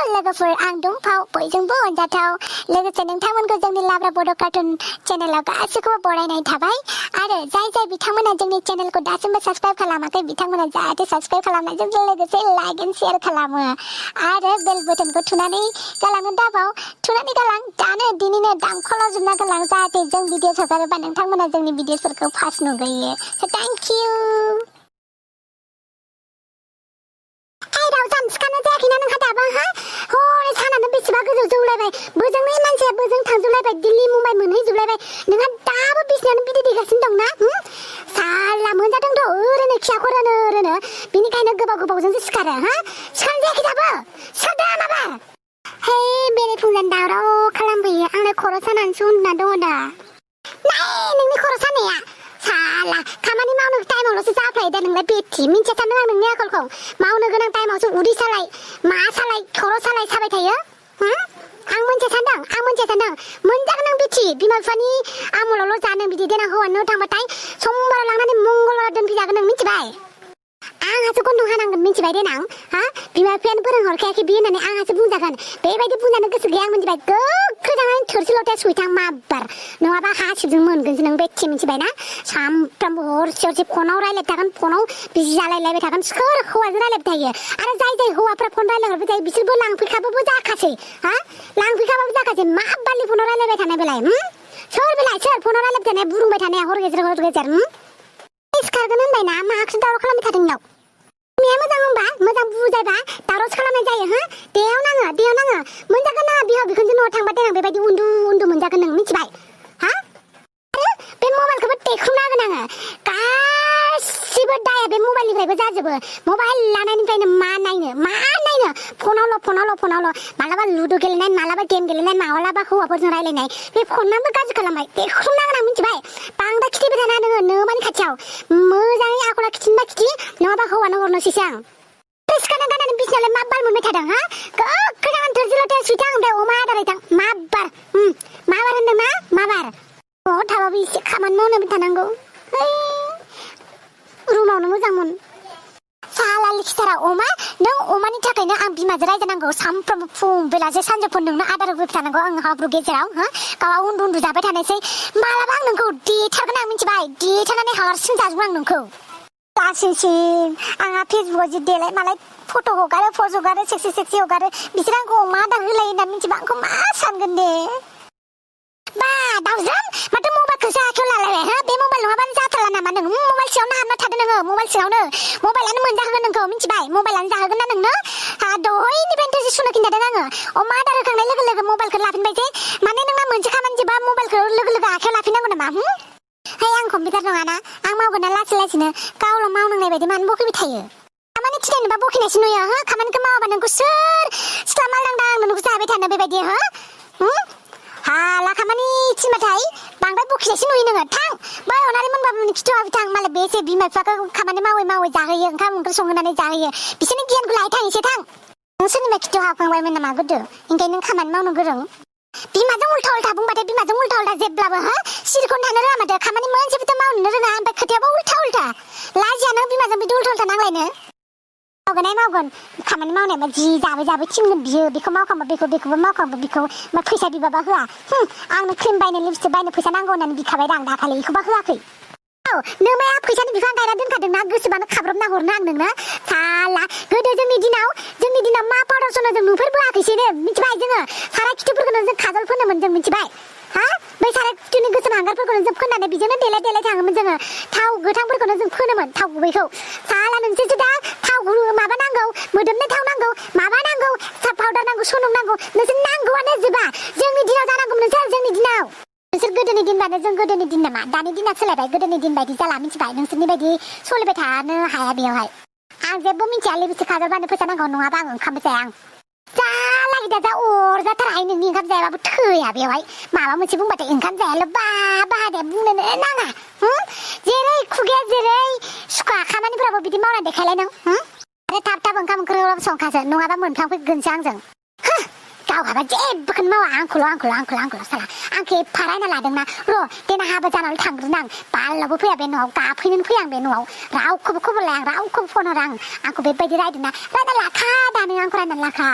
लोगोफोर आं दुंफाव बयजोंबो अनजाथाव लोगोसे नोंथांमोनखौ जोंनि लाब्रा बड' कार्टुन चेनेलाव गासिखौबो बरायनाय थाबाय आरो जाय बिथांमोना जोंनि चेनेलखौ दासिमबो साबस्क्राइब खालामाखै बिथांमोना जाहाथे साबस्क्राइब खालामनायजों लोगोसे लाइक एन्ड शेयार खालामो आरो बेल बटनखौ थुनानै गालाङो दाबाव थुनानै गालां दानो दिनैनो दामख'लाजोबना गालां जाहाथे जों भिडिअ हगारोबा नोंथांमोना जोंनि भिडिअफोरखौ फार्स्ट नुग्रोयो स' थेंक इउ सिखानो जायाखैना नोंहा दाबो हा हरै सानानो बेसेबा गोजौ जौलायबाय बोजोंनि मानसिया बोजों थांजोबलायबाय दिल्ली मुम्बाइ मोनहैजोबलायबाय नोंहा दाबो बिसिनायानो बिदै दैगासिनो दंना साला मोनजादोंथ' ओरैनो खियाखौ रोनो बिनिखायनो गोबावजोंसो सिखारो हा सिखानो जायाखै दाबो सिखारदो माबा हे बेरे फुंजानि दावराव खालामफैयो आंनो खर' सानानैसो उन्दुना दङ दा नाय नोंनि खर' सानाया साला खामानि मावनो टाइमावल'सो जाफ्लायो दा नोंलाय बेथि मिन्थिया सानो आं नोंनि आखलखौ मावनो गोनां टाइमावसो उदै सालाय मा सालाय खर' सालाय साबाय थायो आं मोनथिया सानदों मोनजागोन नों बेथि बिमा बिफानि आमोलावल' जानो बिदि देनां हौवानो थांबाथाय समबाराव लांनानै मंगलबाराव दोनफैजागोन नों मिथिबाय आंहासो गन्थं हानांगोन मिथिबाय देनां हा बिमा बिफायानो फोरोंहरखायाखै बि होननानै आंहासो बुंजागोन बेबायदि बुंजानो गोसो गैया आं मिथिबाय गोख्रै जानानै थोरसि लथाया सुइथां माबार नङाबा हासिबजों मोनगोनसो नों बेथि मिथिबाय ना सामफ्रामबो हरसे फनाव रायलायबाय थागोन फनाव बिजि जालायलायबाय थागोन सोर हौवाजों रायलायबाय थायो आरो जाय हौवाफ्रा फन रायलायहरबाय थायो बिसोरबो लांफैखाबाबो जाखासै हा लांफैखाबाबो जाखासै मा बालि फनाव रायलायबाय थानाय बेलाय सोर फनाव रायलायबाय थानाया बुरुंबाय थानाया हर गेजेर सिखारगोन होनबाय ना माखौसो दावराव खालामबाय थादों नोंनाव मैया मोजां होनबा मोजां बुजायबा दावरावसो खालामनाय जायो हा देयाव नाङो मोनजागोन ना बिहाव बिखुनजो न'आव थांबा देनां बेबायदि उन्दु मोनजागोन नों मिथिबाय हा आरो बे मबाइलखौबो देख्रुबना होगोन आङो गासिबो दाया बे मबाइलनिफ्रायबो जाजोबो मबाइल लानायनिफ्रायनो मा नायनो फनावल' मालाबा लुदु गेलेनाय मालाबा गेम गेलेनाय मालाबा हौवाफोरजों रायलायनाय बे फनाबो गाज्रि खालामबाय देख्रुबना होगोन आं मिथिबाय बांद्राय खिथिबाय थाना नोङो नोमानि खाथियाव मोजाङै आखला खिथिनोबा खिथि नङाबा हौवानो हरनोसैसो आं सिखारना गानानै बिसिनालाय मा बार मोनबाय थादों हा गोख्रै जागोन थोरसि लथाया सुइथां ओमफ्राय अमा आदार हैथां माबार होनदों ना माबार न'आव थाबाबो एसे खामानि मावनोबो थानांगौ रुमावनो मोजांमोन साला लिखिथारा अमा नों अमानि थाखायनो आं बिमाजों रायजानांगौ सानफ्रोमबो फुं बेलासे सानजौफु नोंनो आदार होबाय थानांगौ आं हाब्रु गेजेराव गावा उन्दु जाबाय थानायसै मालाबा आं नोंखौ देथारगोन आं मिथिबाय देथारनानै हारसिं जाजोबगोन आं नोंखौ लासिंसिं आंहा फेसबुकाव जि देलाय मालाय फट' हगारो पस्ट हगारो सेक्सि हगारो बिसोर आंखौ अमा आदार होलायो होनना मिथिबा आंखौ मा सानगोन दे बा दाउजों माथो मबाइलखौसो आखायाव लालायबाय बे मबाइल नङाबानो जाथारला नामा नों मबाइल सिङावनो हाबना थादो नोङो मबाइल सिङावनो मबाइलानो मोनजाहोगोन नोंखौ मिथिबाय मबाइलानो जाहोगोन ना नोंनो दहायनिफ्रायनो सुनो खिन्थादों आङो अमा आदार होखांनाय लोगो मबाइलखौ लाफिनबाय जे माने नोंना मोनसे खामानि जोबा मबाइलखौ लोगो आखायाव लाफिननांगौ नामा है आं कम्पिउटार नङाना आं मावगोन ना लासैनो गावल' मावनांनाय बायदि मानो बखिबाय थायो खामानि थिनायनोबा बखिनायसो नुयो खामानिखौ मावाबा नोंखौ सोर सिख्ला मालदांदां नोंखौ जाबाय थानो बेबायदि हाला खामानि थिनबाथाय बांद्राय बखिनायसो नुयो नोङो थां बै अनारि मोनबाबो खिथुआबो थां मालाय बेसे बिमा बिफाखौ खामानि मावै जाहोयो ओंखाम ओंख्रि संहोनानै जाहोयो बिसोरनि गियानखौ लायै थांसै थां नों सोरनिबा खिथु हाबखांबायमोन नामा गोदो ओंखायनो नों खामानि मावनो गोरों बिमाजों उल्था बुंबाथाय बिमाजों उल्था जेब्लाबो सिरिखौनो थानो रोङा माथो खामानि मोनसेबोथ' मावनो रोङा ओमफ्राय खोथायाबो उल्था लाजियानो बिमाजों बिदि उल्था नांलायनो मावगोन खामानि मावनायबा जि जाबै थिनगोन बियो बेखौ मावखांबा बेखौबो मावखांबा बेखौ फैसा बिबाबा होआ आंनो क्रिम बायनो लिपस्टिक बायनो फैसा नांगौ होननानै बिखाबाय आं दाखालि बेखौबा होआखै नोमाया फैसानि बिफां गायना दोनखादोंना गोसोबानो खाब्रबना हरनो आं नोंनो साला गोदो जोंनि दिनाव मा पाउडार सनो जों नुफेरबोआखैसैनो मिथिबाय जोङो सारा खिथुफोरखौनो जों खाजल फोनोमोन जों मिथिबाय बै सारा खिथुनि गोसोम हांगारफोरखौनो जों फोननानै बेजोंनो देलाय थाङोमोन जोङो थाव गोथांफोरखौनो जों फोनोमोन थाव गुबैखौ साला नोंसोरसो दा थाव माबा नांगौ मोदोमनाय थाव नांगौ माबा नांगौ पाउडार नांगौ सनम नांगौ नोंसोर नांगौआनो जोबा जोंनि दिनाव जानांगौमोन नोंसोर नोंसोर गोदोनि दिनबानो जों गोदोनि दिन नामा दानि दिना सोलायबाय गोदोनि दिन बायदि जाला मिथिबाय नोंसोरनि बायदि सोलिबाय थानो हाया बेयावहाय आं जेबो मिथिया लिपस्टिक खाजलबानो फैसा नांगौ नङाबा आं ओंखामबो जाया आं जाला दा अरजाथाराहाय नोंनि ओंखाम जायाबाबो थैया बेवहाय माबा मोनसे बुंबाथाय ओंखाम जायाल' बाहादे बुंनोनो नाङा जेरै खुगाया जेरै सुखा खामानिफोराबो बिदि मावना देखायलाय नों आरो थाब ओंखाम ओंख्रि संखासो नङाबा मोनफ्लांफैगोनसो आंजों गावहाबा जेबोखौनो मावा आंखौल' साला आंखौ एफा रायना लादोंना र' देना हाबा जानानै थांग्रोनो आं बालावबो फैया बे न'आव गाफैनोनो फैया आं बे न'आव रावखौबो खबर लाया आं रावखौबो फन हरा आंखौ बेबायदि रायदोंना रायना लाखा दानो आंखौ रायना लाखा